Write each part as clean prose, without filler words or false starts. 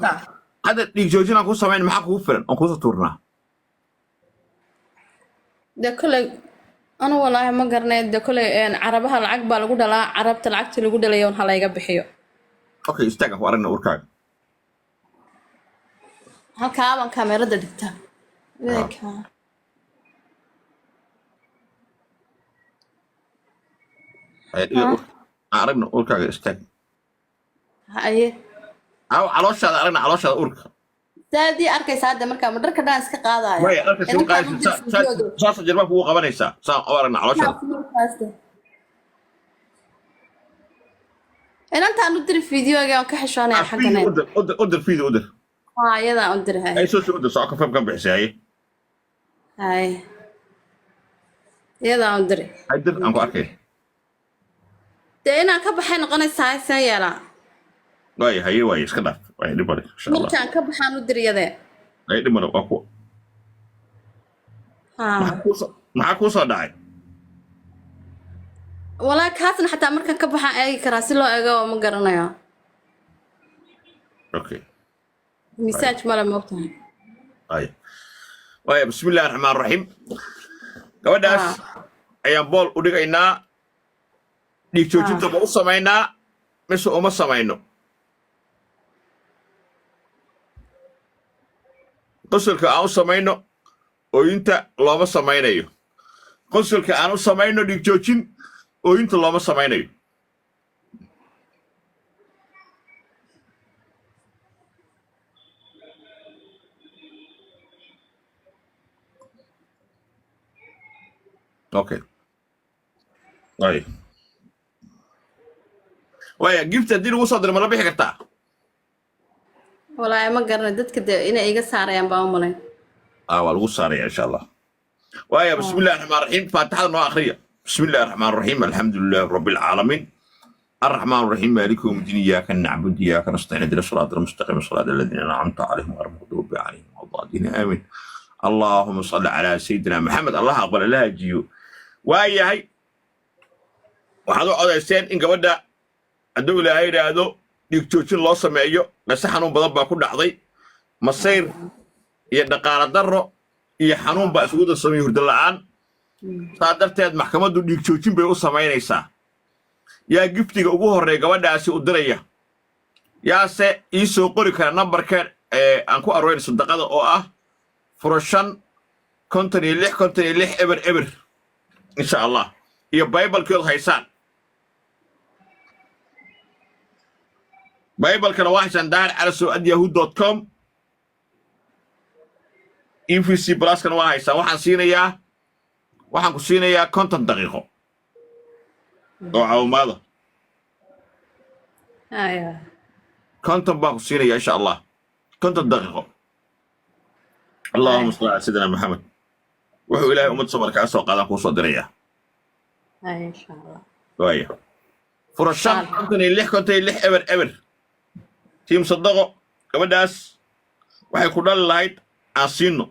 Hadda dhiig joojin aan ku samayn, maxaa kugu filan oon kuusoo tuurnaa? Dee koley anu walaahi ma garanay. Dee koley carabaha lacag baa lagu dhalaa, carabta lacagtii lagu dhalayo un halayga bixiyo. Okay, istaag, aan ku aragna urkaaga. Halkaa baan kaamerada dhigtaa. Ay, dhiga aan aragna urkaaga, istaag. Haye. Aaw calooshaada aragna, calooshaada, urka. Saadii arkaysa hadda markaa ma dharka dhan iska qaadaya? Maya, dharka soo qaadaysa, saasa jilbaab kugu qabanaysaa, saa u aragna calooshaada. Inantaan u diri fiidiyoga, aan ka xishoonaya xaggan. Video u dir, u dir, u dir video, u dir. Haa, iyadaan u diri, haye. Ay, soo u dir, soo ka fab kan bixisay, haye. Haye, iyadaan u diri. Hay, dir, aan ku arkay. Dee inaan ka baxay noqonaysaa, seen yeelaa? Waay, haye, waay, iska dhaaf, waay, dhib male, insha Allah. Markaan ka baxaan u diri iyadee. Haye, dhib male, waa ku Haa. Maxaa kuu soo dhacay? Walaa kaasna xataa markaan ka baxaan eegi karaa, si loo eego ma garanayo. Okay. Misaaj male, moogtahay. Waay, waay, bismi illahi raxmaan raxiim. Gabadhaas ayaan bool u dhigaynaa. Dhiig joojinta ma u samaynaa mise uma samayno? Qosolka aan u samayno, ooyinta looma samaynayo. Qosolka aan u samayno dhiig joojin, ooyinta looma samaynayo. Okay, waaya, waaya, gift haddii lagu soo diro, ma la bixi kartaa? Walaahi ma garanay, dadka dee inay iga saarayaan baan u malayn. Ah, waa lagu saaraya, insha Allah. Waaya, bismi illahi raxmaan raxiim. Faatixada noo akhriya. Bismi illahi raxmaan raxiim. Alxamdu lilahi rabbi alcaalamiin, الرحمن الرحيم، مالك يوم الدين، إياك نعبد إياك نستعين، اهدنا الصراط المستقيم، صراط الذين أنعمت عليهم غير المغضوب عليهم ولا الضالين، آمين. اللهم صل على سيدنا محمد. الله أقبل الله jiyo. Waayahay, waxaad u codayseen in gabadha, hadduu Ilaahay yidhaahdo, dhiig joojin loo sameeyo. Qase xanuun badan baa ku dhacday, masayr iyo dhaqaalo darro iyo xanuun baa isugu darsamay, hurdo la'aan. Saa darteed maxkamaddu dhiig joojin bay u samaynaysaa. Yaa giftiga ugu horreeya gabadhaasi u diraya? Yaase ii soo qori kara nambarka ee aan ku aroyn sadaqada, oo ah 05 56 56 00, insha Allah, iyo baybalkeed haysaan? Baybalkana waa haysaan, dahircalasow@yahoo.com. EVC Pluskana waa haysaan. Waxaan ku siinayaa 50 daqiiqo oo caawimaada. Haya. 50 baan ku siinaya, insha Allah, 50 daqiiqo. Allahuma salli ala sayidina Maxamed. Wuxuu Ilaahay ummad samar kaga soo qaadaan kuu soo dirayaa. Haya, insha Allah. Waaya, 05 56 56 00. Tiim sadaqo, gabadhaas waxay ku dhali lahayd aan siino.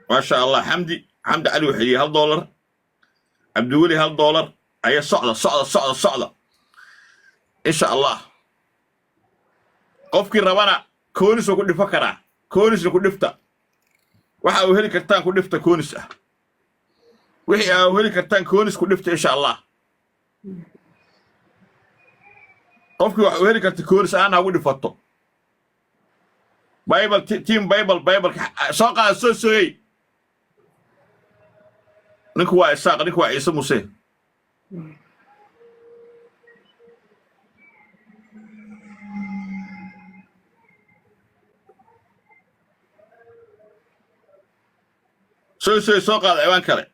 Maasha Allah, Xamdi, Xamdi Cali wuxuu yidhi $1, Cabdiweli $1. Aya, socda, socda, socda, socda, insha Allah. Qofkii rabana koonis waa ku dhifo karaa, koonisna ku dhifta. Waxa uu heli kartaan ku dhifta, koonis ah. Wixii aa heli kartaan koonis ku dhifta, insha Allah. Qofkii wax uu heli karta koonis ahaan ha ugu dhifato. Bible team, bible, bible soo qaada, soo sooyey. Ninku waa Isaaq, ninku waa Ciise Muse. Soo sooyey, soo qaada ciwaan kale.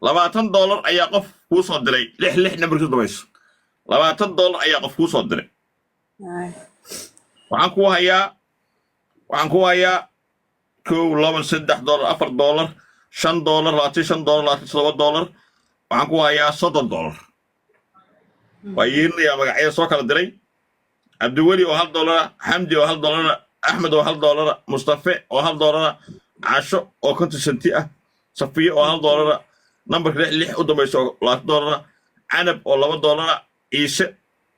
$20 ayaa qof kuu soo diray, lix lix nambarkiisu dabayso. $20 ayaa qof kuu soo diray. Waxaan ku hayaa 1, 2, $3, $4, $5, $25, $27. Waxaan ku hayaa $30. Waa yeelinayaa magacyada soo kala diray: Cabdiweli oo $1, Xamdi oo $1, Axmed oo $1, Mustafe oo $1, Casho oo 50 senti ah, Safiye oo $1, nambarka 66 u dambaysa oo $20, Canab oo $2, Ciise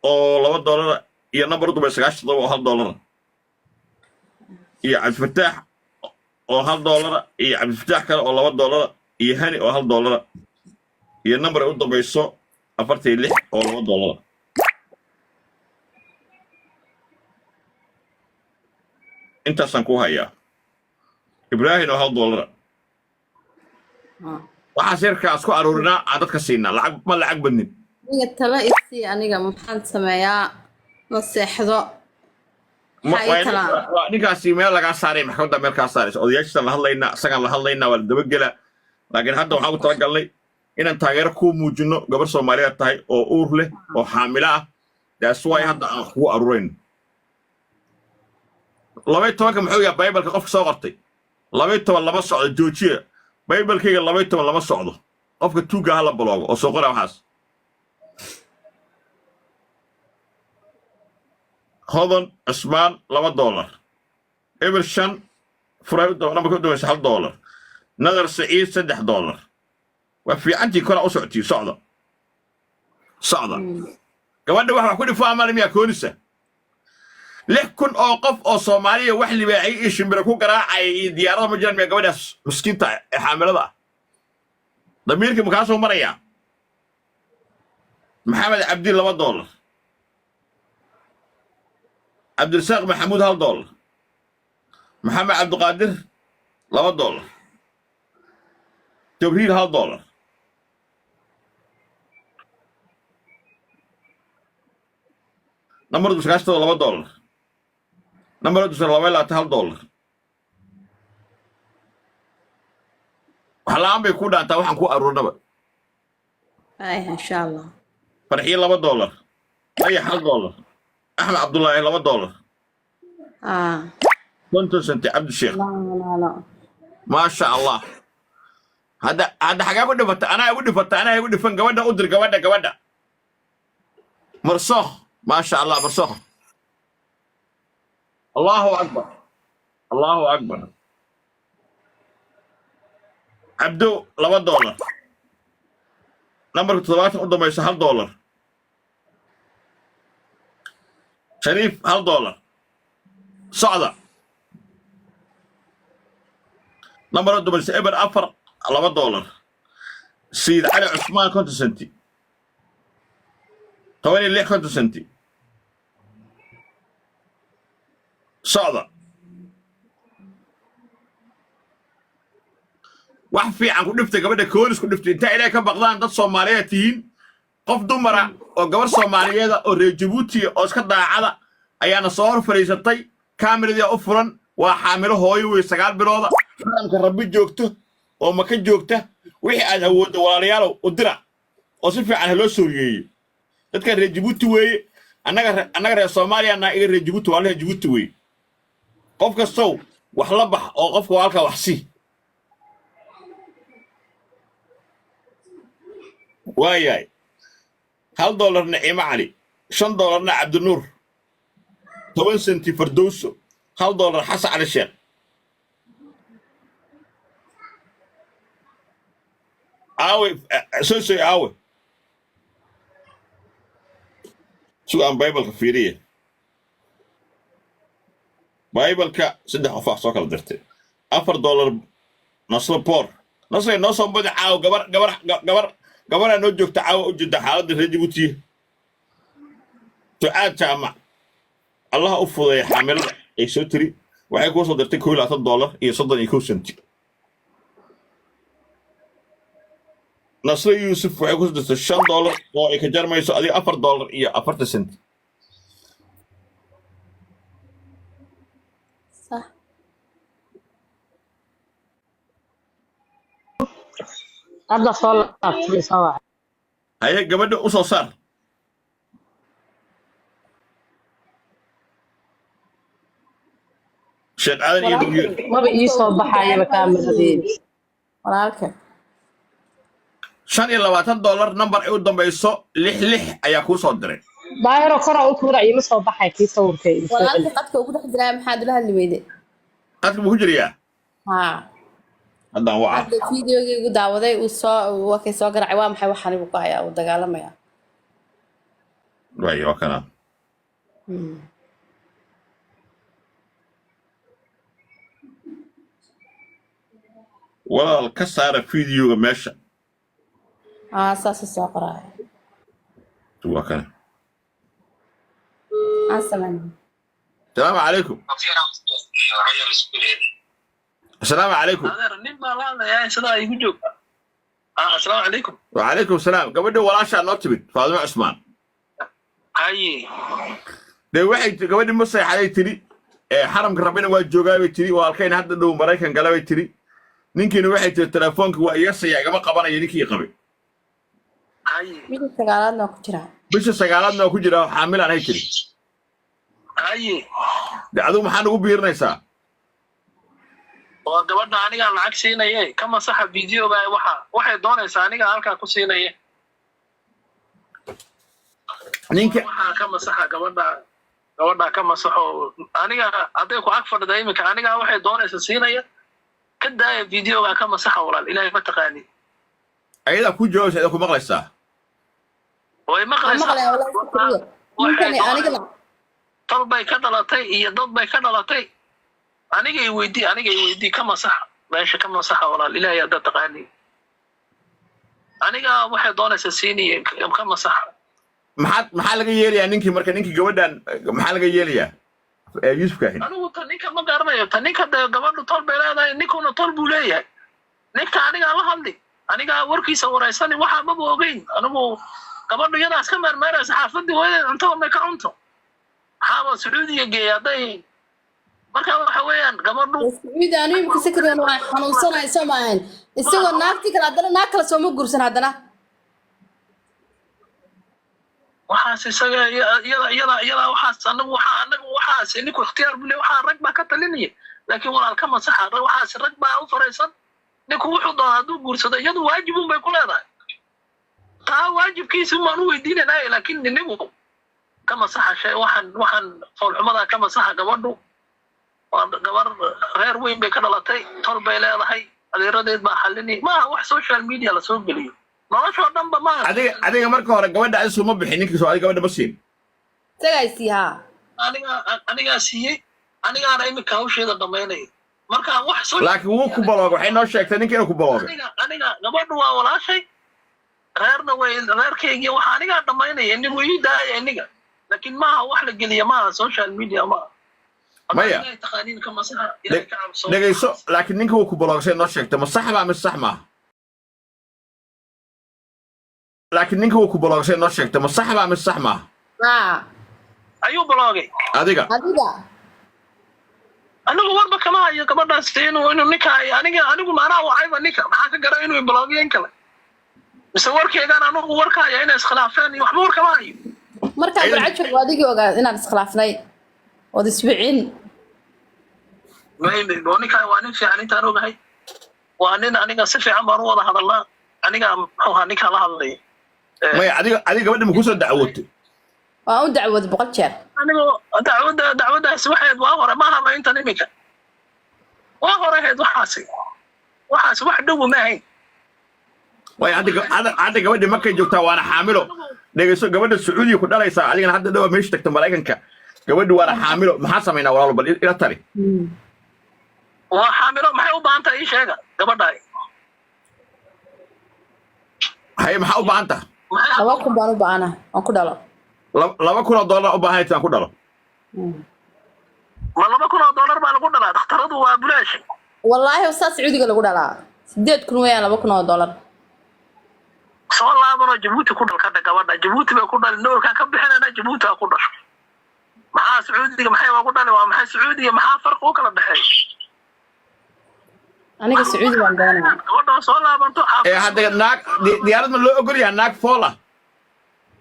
oo $2 iyo nambar u dambaysa 97 oo $1, iyo Cabdifataax oo $1, iyo Cabdifataax kale oo $2, iyo Hani oo $1, iyo nambar ay u dambayso 46 oo $2. Intaasaan ku hayaa. Ibraahim oo $1. Waxaas yarkaa isku aruurinaa, aan dadka siinaa. Lacag ma lacag badnin. Aniga tala isii, aniga maxaan sameeyaa? Ma seexdo. Maxaa ii talaa? Waa ninkaasi meel lagaa saaray, maxkamadda meel kaa saaraysa. Odayaashiisaan la hadlaynaa, isagaan la hadlaynaa, waa la dabagelaa. Laakiin hadda waxaan u talagalnay inaan taageero kuu muujino. Gabar Soomaaliyeed tahay oo uur leh oo xaamilo ah. That's why hadda aan kugu aruurayno 12-ka. Muxuu yahay baybalka qofka soo qortay? 12 lama socdo. Joojiya baybalkayga, 12 lama socdo. Qofka tuugga hala baloogo oo soo qora waxaas. Hodan Cusmaan $2, 05 furay nambarka u dambaysa $1, Nadar Saciid $3. Waa fiicantii, kora u socotii. Socda, socda. Gabadha wax ku dhifo amale miyaa koonisa? 6,000 oo qof oo Soomaaliya wax libaaxay iyo shimbiro ku garaacaya iyo diyaarada ma jiraan miyaa? Gabadhaas miskiinta ee xaamilada ah damiirkii makaasuu marayaa? Maxamed Cabdi $2, Cabdirasaaq Maxamuud $1, Maxamed Cabdiqaadir $2, Jabriil $1. Nambar 90 $2, nambar 22 $1. Wax la'aan bay ku dhaantaa waxaan ku aruurnaba. Ay, insha Allah. Farxiye $2, Dayax $1, Axmed Cabdullaahi $2. 50 senti Cabdisheekh. La la la. Maasha Allah. Hadda xagaa ku dhifata? Anaa igu dhifata, anaa igu dhifan. Gabadha u dir, gabadha, gabadha marsokh. Maasha Allah, marsokh. Allahu akbar, Allahu akbar. Cabdo $2, nambarka 70 u dambaysa $1, Shariif $1. Socda. Nambar u dambaysa 04 $2, Sayid Cali Cusmaan 50 senti, 16 50 senti. Socda. Wax fiican ku dhiftay gabadha, koolis ku dhiftay. Intaa ilaahay ka baqdaan, dad Soomaaliyeed tihiin. Qof dumara oo gabar Soomaaliyeeda oo reer Jabuutiya oo iska daacada ayaana soo hor fadhiisatay, kaamiradii u furan. Waa xaamilo, hooyo wey, 9 bilooda, xaramka Rabbi joogto oo Maka joogta. Wixii aad awooddo, walaalayaalow, u dira oo si fiican ha loo sooriyeeyo. Dadkan reer Jabuuti weeye. Annaga reer Soomaaliya naa, iga reer Jabuuti waa reer Jabuuti weeye. Qof kastow wax la bax oo qofka walaalkaa wax sii. Waayahay, $1 Naciimo Cali, $5na Cabdinuur, 10 senti Fardowso, $1 Xasan Cali Sheekh. Aawe sosoy? Aawe? Suga, aan baybalka fiiriye. Baybalka saddex qof aa soo kala dirtay. $4 Naslo Boor. Naslay noo soo badi caawo. Gabar, gabar, gabar, gabaraa noo joogta caawa u jirta xaaladda reer Jabuutiya. Ducaad Jaamac, Allaha u fudeeya xaamilada ay soo tiri. Waxay kuu soo dirtay $21 iyo 31 senti. Nasre Yuusuf waxay kusoo dirtay $5 oo ay ka jarmayso adiga $4 iyo 40 senti. Sax. Hadda soo laabtay, soo wacay. Haye, gabadha u soo saar. Sheekh Aadan iyo Bogyo. Maba ii soo baxayaba kaamiradii. Walaalka. $25 number ay u dambayso 66 ayaa kuu soo diray. Daahiro kora u tuura, iima soo baxay kii sawirka igu soo celi. Walaalkii qadka ugu dhex jiraa, maxaad ula hadli weyday? Qadka buu ku jirayaa. Haa. Haddaan waca. Hadda videogii igu daawaday uu soo wakay soo garacay. Waa maxay waxaan igu ku hayaa? Uu dagaalamaya. Waay, waa kana. Walaal, ka saara videoga meesha. Haa, saasuu soo qoraaya. Waa kana. Aan sameynaa. Asalaamu calaykum, asalaamu calaykum. Adeer, nin baa la hadlayaa, sidaa igu joog. Asalaamu calaykum. Wacalaykum salaam. Gabadha walaashaa noo timid, Faadimo Cusmaan. Haye. Dee waxay gabadhi ma seexaday tiri, xaramka rabbina waa joogaa bay tiri, walaalkayna hadda dhow Maraykan gala bay tiri. Ninkiina waxay tiri telefoonki waa iga saya, igama qabanaya ninkii qabay. Haye. Bisha sagaalaadna waa ku jiraa. Bisha sagaalaadna waa ku jiraa, xaamilaan hay tiri. Haye. Dee adigu maxaa nagu biirinaysaa? Waa gabadha anigaa lacag siinaye, ka masaxa videoga. Waxa waxay doonaysaa anigaa halkaa ku siinaye. Ninka waxaa ka masaxa gabadha, gabadha ka masaxo. Aniga hadday ku ag fadhida iminka, anigaa waxay doonaysa siinaya. Ka daaya videoga, ka masaxa walaal, Ilaahay ma taqaani. Ayadaa ku jawaabaysa, ayadaa ku maqlaysaa. Way Waan maqlaysaa. maqlayaa walaalkii keliya. Ninkani aniga Tol bay ka dhalatay iyo dad bay ka dhalatay. Aniga i weydii, aniga i weydii. Ka masaxa meesha, ka masaxa walaal, Ilaahay haddaad taqaani. Aniga waxay doonaysaa siiniye, ka masaxa. Maxaa laga yeelayaa ninkii marka, ninkii gabadhan maxaa laga yeelayaa, Yuusuf Kaahin? Anigu ta ninka ma garanayo. Ta ninka dee gabadhu tol bay leedahay, ninkuna tol buu leeyahay. Ninka anigaa la hadli, anigaa warkiisa wareysani. Waxaa maba ogeyn anigu. Gabadhu iyadaa iska meermeeraysa xaafadii hooyadeed, cuntada may ka cunto. Maxaaba Sacuudiga geeya hadday? Marka waxa weeyaan gabadhu Sacuudi anu imika sakrigan waa xanuunsanaya, soo maahan? Isagoo naagtii kale haddana naag kale sooma guursan haddana. Waxaas isaga iyada waxaas anagu waxaa anagu waxaas ninku ikhtiyaar buu leeyahay. Waxaa rag baa ka talinaya, laakiin walaal ka masaxa. Waxaas rag baa u faraysan. Ninku wuxuu doonaa hadduu guursado, iyadu waajibun bay ku leedahay. Taa waajibkiisa baan u weydiinanaya, laakiin ninigu ka masaxa shay. Waxaan foolxumada ka masaxa. Gabadhu waa gabar reer weyn bay ka dhalatay, tol bay leedahay, adeeradeed baa xallini. Maaha wax social media lasoo geliyo noloshoo dhanba maaha. Adiga marka hore gabadha adi suma bixin ninkii soo, adiga gabadha ma siin? Isagaa isii, haa. Anigaa siiyey, anigaana iminka hawsheeda dhamaynaya. Marka wax soo Laakiin wuu ku baloogay, waxay noo sheegtay ninka inuu ku baloogay. Aniga gabadhu waa walaashay, reerna way reerkaygii. Waxa anigaa dhamaynaya, inigu ii daaya iniga. Laakiin maaha wax la geliya, maaha social media maaha. Maya. Ilaahay taqaaniin, ka masaxa, Ilaahay ka cabso. Dhegayso, laakiin ninka wuu ku baloogay say noo sheegtay, ma sax baa mise sax maaha? Laakiin ninka wuu ku baloogay say noo sheegtay, ma sax baa mise sax maaha? Haa. Ayuu baloogay? Adiga. Adiga. Anigu warba kama hayo gabadhaas inuu ninka anigu maanaa wacayba ninka. Maxaa ka garan inuu baloogiyo in kale? Mise warkeygaan anigu warka haya inay iskhilaafeen iyo waxba war kama hayo. Markaan Ayada- barca joogo adigii ogaa inaan iskhilaafnay ood iswicin. Oo ninka waa nin fiican intaan ogahay. Waa nin aniga si fiican baan u wada hadalnaa. Aniga muxuu ahaa ninkaa la hadlaya. Maya, adiga gabadha ma kusoo dacwootay? Waan u dacwooday 100 jeer. Anigu dacwaddaasi waxayd waa hore, ma haba intan iminka. Waa hore ahayd waxaasi. Waxaasi wax dhowu ma ahayn. Waay, hadda gabadhi markay joogtaa waana xaamilo. Dhegayso, gabadha Sacuudiga ku dhalaysaa, adigana hadda dhawa meesha tagta Maraykanka. Gabadhi waana xaamilo, maxaa samaynaa walaalo? Bal ila tali. Waa xaamilo, maxay u baahan tahay? Ii sheega gabadhaay. Haye, maxaa u baahan taha? Maxay 2000 baan u baahana aan ku dhalo. $2,000 u baahan aan ku dhalo. Ma $2,000 baa lagu dhalaa? Dhakhtaradu waa bulaash. Wallaahi saa Sacuudiga lagu dhalaa, 8000 weeyaan $2,000. Soo laabanoo Jabuuti ku dhal kadha. Gabadha Jabuuti bay ku dhali, noolkaan ka bixinayna, Jabuuti ha ku dhasho. Maxaa Sacuudiga maxay waa ku dhali? Waa maxay Sacuudiga? Maxaa farqi u kala dhexeeya? Aniga Sacuudi baan doonaya. Gabadha soo laabanto. Ee hadda naag diyaarad ma loo ogol yahay naag fool ah?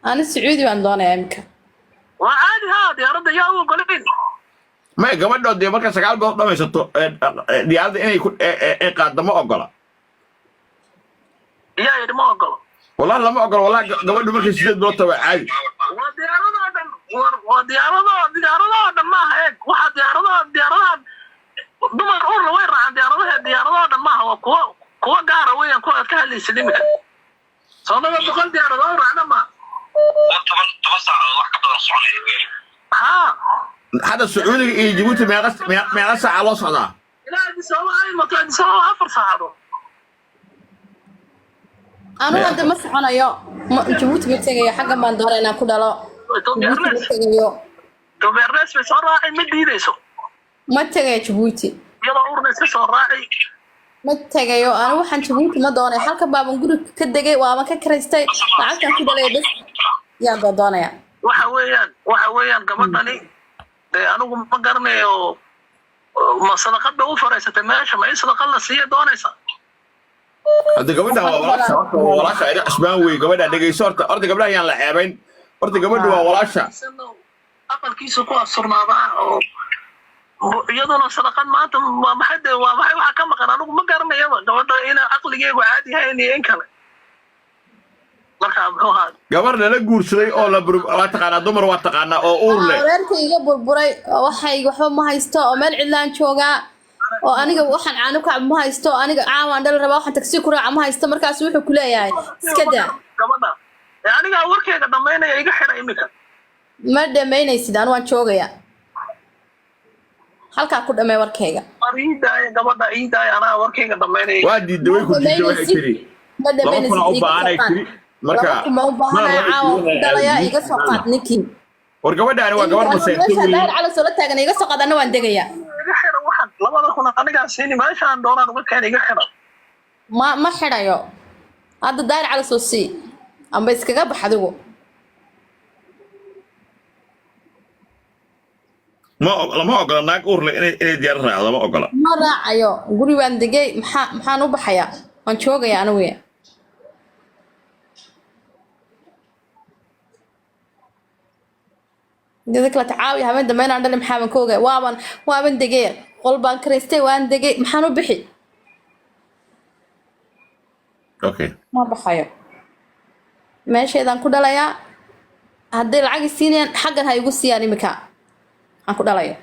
Ani Sacuudi baan doonaya imika. Waa caadi, haa, diyaaradda yaa u ogolayn? Maya, gabadhood dee marka 9 bilood dhamaysato, diyaaradda inay ku ee qaaddo ma ogola. Yaa yidhi ma ogolo? Wallahi lama ogolo. Wallahi gabadhu markay 8 bilood tahay waa caadi. Waa diyaaradoo dhan, waa diyaarado, diyaaradoo dhan maaha. Eeg, waxaa diyaaradaha dumar uurla way raacaan diyaaradaha. Diyaaradoo dhan maaha, waa kuwa gaara weeyaan kuwa aad ka hadlaysid imika. Soomada 100 diyaaradood raacna maaha. Waa 10 saacadood wax ka badan soconaya wey. Haa. Hadda Sacuudiga iyo Jabuuti meeqa saaca loo socdaa? Ilaa Addis Ababa ay mato, Addis Ababa 4 saacadood. Anu hadda ma soconayo, Jabuuti ma tegayo. Xaggan baan doonaa inaan ku dhalo. Ethiopia Jabuuti ma Airlines tegayo. Ethiopia Airlines bay soo raacay, ma diidayso. Ma tegayo Jabuuti. Iyadoo uurna iska soo raacay. Ma tegayo anu. Waxaan Jabuuti ma doonay. Halkan baaban guri ka degay, waaban ka karaystay, lacagtan ku dhalay bas yaan doonaya. Waxa weeyaan gabadhani dee anigu ma garanayo, ma sadaqad bay u faraysatay meesha, ma in sadaqad la siiya doonaysa? Hadda gabadha waa walaasha, horta waa walaasha ina Cusmaan wey. Gabadha dhegeyso horta. Horta gabdhaha yaan la ceebayn. Horta gabadhu waa walaasha. Isagoo aqalkiisu ku asurnaabaa oo iyaduna sadaqad maanta waa maxay dee? Waa maxay waxa ka maqan? Anigu ma garanayaba gabadha ina caqligeegu caadi yahayn iyo in kale. Marka muxuu ahaa? Gabar lala guursaday oo la waa taqaanaa, dumar waa taqaanaa, oo uur leh. Reerka iga burburay oo waxay waxba ma haysto, oo meel cidlaan joogaa, oo aniga waxaan caano ku cab ma haysto, oo aniga caawaan dhali rabaa, waxaan tagsi ku raaca ma haysto. Markaas wuxuu ku leeyahay iska daa. Gabadha ee anigaa warkeyga dhammaynaya, iga xira imika. Ma dhamaynaysid, anu waan joogaya. Halkaa ku dhamee warkayga. War ii daaya gabadha, ii daaya, anaa warkeyga dhammaynaya. Waa diiday, way ku diiday. Waxay tiri Ma 2,000 u dhamaynaysid, iga baahanay soo qaad. tiri. Marka 2,000 ma u baahanaya, caawa ku dhalayaa, iga soo qaad ninkii. War gabadhaani waa gabar maseerta Meesha wey. Daahir Cali soo la taagan, iga soo qaad, anna waan degayaa. Iga xira waxaan 2,000 anigaa siini, meeshaan doonaan uga keena, iga xira. Ma xidhayo hadda. Daahir Cali soo sii amba iskaga bax adigu. Ma lama ogola naag uur leh inay diyaar raacdo, lama ogola. Ma raacayo. Guri baan degay, maxaan u baxayaa? Waan joogayaa anigu. Dada kale tacaawiya, habeen dambe inaan dhali maxaaban ka ogay? Waaban degay, qol baan karaystay, waan degay, maxaan u bixi? Okay. Ma baxayo, meesheedaan ku dhalayaa. Hadday lacag i siinayaan, xaggan ha igu siiyaan. Imika aan ku dhalayo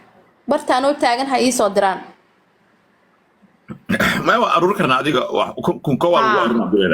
bartaanoo taagan ha ii soo diraan. Ma waa aruur karnaa adiga wax kunka waa lagu aruur.